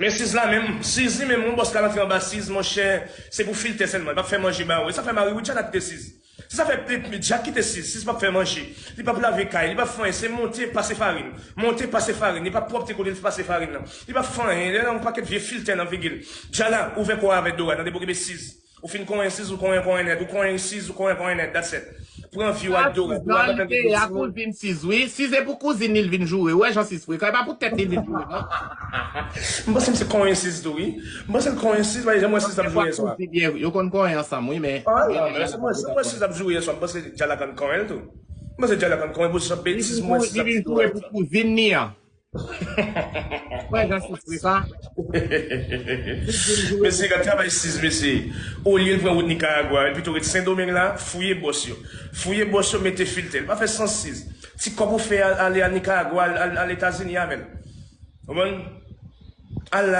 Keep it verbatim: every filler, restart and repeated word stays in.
Men Siz la menm, Siz li menm, yon bòs ka rantre anba Siz, monchè, se pou filtè sèlman, li p ap fè manje ba ou. E sa fè mari Widja la kite Siz. Se sa fè Jack kite Siz, Siz p ap fè manje. Li p ap lave kay, li p ap fè anyen, se monte, pase farin. Monte, pase farin, li p ap pwòpte kote l pase farin nan. Li p ap fè anyen, li nan yon pakèt vye filtè nan figi l. Djala, ouvè kò w avè Dora, tande, pou kenbe Siz. Ou fin konyen Siz, ou konyen, konyen nèt, ou konyen Siz, ou konyen, konyen nèt, that's it. Pran vi w ak Dora, Dora nan tann li pou Siz. Kouzin Siz, wi. Siz e pou kouzin li l vin joure. Ou wè jan Siz frekan, e pa pou tèt li l vin joure, non. M panse m se konyen Siz tou, wi. M panse l konyen Siz, paske jan m wè Siz t ap joure yè swa. Yo konn konyen ansanm, wi, men. Ah, non, men se mwen, se mwen Siz t ap joure yè swa, m panse Djala konn konyen l tou. M panse Djala konn konyen pou jan betiz m wè Siz t ap joure yè swa. Pou kouzin li an. Wè, jan Siz frekan. Mesye, gad travay Siz, mesye. Olye l pran wout Nikaragwa, li pito ret Sendomeng la, fouye bòs yo. Fouye bòs yo, mete filtè. Li pa fè sans Siz. Ti kòb ou fè al, ale a Nikaragwa, al, al, al Etazini avè l. Konprann? Al la,